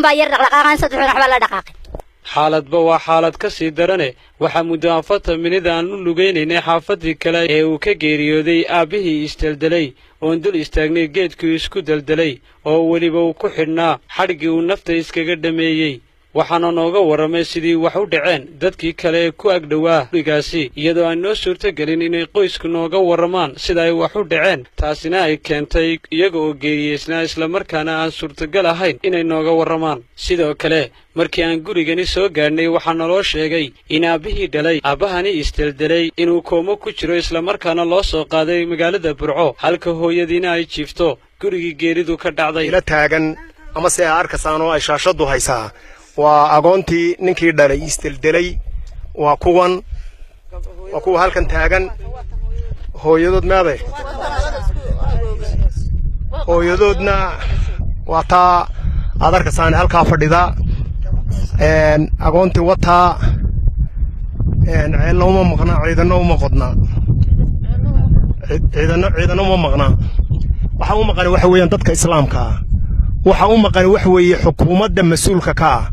Baa yar dhaqdhaqaaqan, saddexdan waxbaa la dhaqaaqay. Xaaladba waa xaalad ka sii darane. Waxaa muddo 40 minid aan u lugaynaynay xaafaddii kale ee uu ka geeriyooday aabbihii isdeldelay, oon dul istaagnay geedkii isku deldelay oo weliba uu ku xidhnaa xadhiggii uu nafta iskaga dhammeeyey. Waxaana nooga warramay sidii wax u dhaceen dadkii kale ee ku agdhowaa gurigaasi, iyadoo aan noo suurtogelin inay qoysku nooga warramaan sida ay wax u dhaceen, taasina ay keentay iyaga oo geeriyeysnaa, islamarkaana aan suurtogal ahayn inay nooga warramaan. Sidoo kale, markii aan gurigani soo gaadhnay, waxaa naloo sheegay in aabbihii dhalay aabbahani isdeldelay inuu koomo ku jiro, islamarkaana loo soo qaaday magaalada Burco, halka hooyadiina ay jiifto gurigii geeridu ka dhacday. Ila taagan ama se a arkaysaan oo ay shaashaddu haysaa waa agoontii ninkii dhalay isdeldelay. Waa kuwan, waa kuwa halkan taagan. Hooyadood meeday? Hooyadoodna waa taa aad arkaysaan halkaa fadhida. Agoontii wataa. Ceelna uma maqna, ciidana uma qodna, ciidana uma maqna. Waxa u maqani waxa weeyaan dadka Islaamka ah. Waxa u maqani waxa weeye xukuumadda mas-uulka ka ah.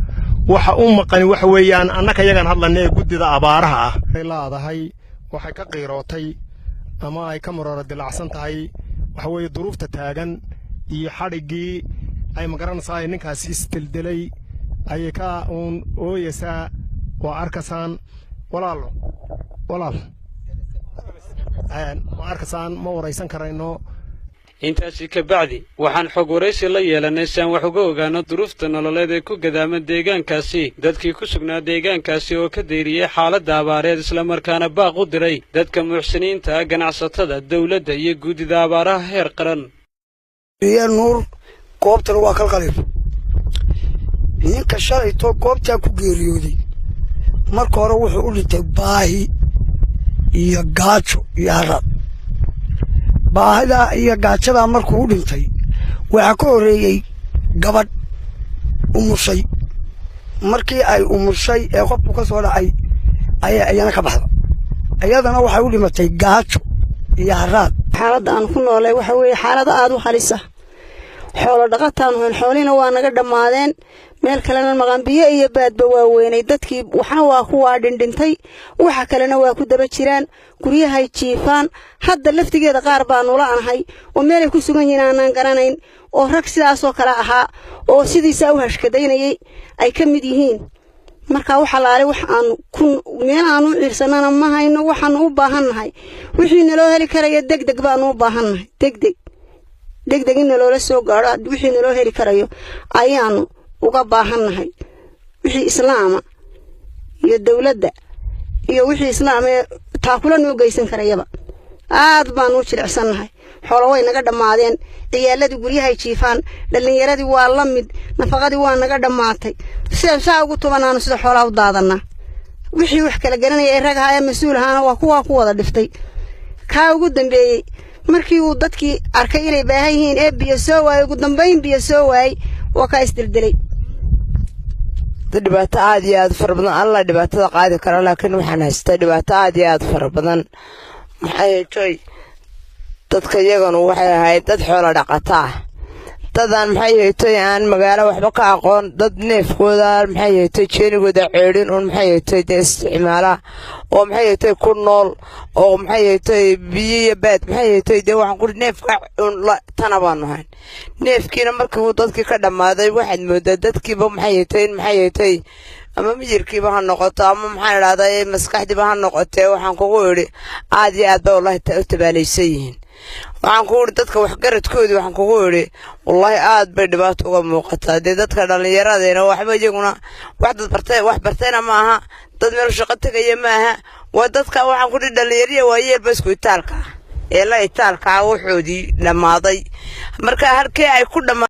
Waxa u maqani waxa weeyaan annaka yagaan hadlayna ee guddida abaaraha ah. Laadahay waxay ka qiirootay ama ay ka maroora dilacsan tahay waxa weeye duruufta taagan iyo xadhiggii ay magaranaysaa ninkaasi isdeldelay ayay ka uun ooyeysaa. Waa arkasaan, walaalo, walaal, waa arkasaan, ma waraysan karayno. Intaasi ka bacdi waxaan xog waraysi la yeelannay si aan wax uga ogaano duruufta nololeed ee ku gadaama deegaankaasi dadkii ku sugnaa deegaankaasi oo ka dayriyey xaaladda abaareed, islamarkaana baaq u diray dadka muxsiniinta, ganacsatada, dawladda iyo guddida abaaraha heer qaran. Nuur, goobtana waa Kalqalib. Ninka shalayto goobtaa ku geeriyooday, marka hore wuxuu u dhintay baahi iyo gaajo iyo haraad. Baahidaa iyo gaajadaa markuu u dhintay, waxaa ka horreeyey gabadh umushay. Markii ay umushay ee qofku ka soo dhacay ayaa iyana ka baxda. Iyadana waxay u dhimatay gaajo iyo haraad. Xaaladda aan ku noolay waxa weeye xaalado aada u halisa. Xoolo dhaqataanu hayn, xoolihina waa naga dhammaadeen. Meel kalena maqan, biyo iyo baadba waa weynay. Dadkii waxna waa kuwaa dhindhintay, waxa kalena waa ku daba jiraan, guryahay jiifaan. Hadda laftigeeda qaar baa nula anahay oo meelay ku sugan yihiin aanaan garanayn, oo rag sidaasoo kale ahaa oo sidiisaa u hashkadaynayay ay ka mid yihiin. Marka wax alaale wax aanu ku meel aanu u ciirsanana ma hayno. Waxaanu u baahannahay wixii naloo heli karaya degdeg baanu u baahannahay, degdeg, degdeg in naloola soo gaadho. Wixii naloo heli karayo ayaanu uga baahannahay, wixii Islaama iyo dowladda iyo wixii Islaam ee taakula noo geysan karayaba. Aad baanu u jilicsannahay. Xoolo way naga dhammaadeen, ciyaaladii guryahay jiifaan, dhallinyaradii waa la mid, nafaqadii waa naga dhammaatay. Sidaan saa ugu tubanaanu sida xoolaha u daadannaa. Wixii wax kala garanaya ee rag ahaa ee mas-uul ahaana waa kuwaa ku wada dhiftay. Kaa ugu dambeeyey, markii uu dadkii arkay inay baahan yihiin ee biyo soo waayey, ugu dambayn biyo soo waayey, waa kaa isdeldelay. Dhibaato aad iyo aad fara badan, Allah dhibaatada qaadi kara, laakiin waxaan haystaa dhibaato aad iyo aad fara badan. Maxay joy, dadka iyaganu waxay ahayd dad xoolo dhaqata ah, dadaan maxay haytoy aan magaalo waxba ka aqoon, dad neefkooda maxay haytoy jeenigooda ceedhin uun maxay haytoy dee isticmaala oo maxay haytoy ku nool oo maxay haytoy biyo iyo baad maxay haytoy dee waxaan kuri neefka uun tana baanu hayn. Neefkiina markii uu dadkii ka dhammaaday, waxaad moodaa dadkiiba maxay haytoy in maxay haytoy ama miyirkiiba ha noqoto ama maxaan idhahdaa maskaxdiiba ha noqotee. Waxaan kugu idhi aad iyo aad ba wallahi u tabaalaysan yihiin. Waxaan kugu idhi dadka waxgaradkoodii, waxaan kugu idhi wallaahi aad bay dhibaato uga muuqataa. Dee dadka dhallinyaradeena waxba iyaguna wax dad bartay, wax bartayna ma aha, dad meel shaqo tegaya ma aha. Waa dadka waxaan ku idhi dhallinyariya waayeelba isku itaalka ah ee la itaalka ah, waxoodii dhammaaday. Marka halkee ay ku dhammaa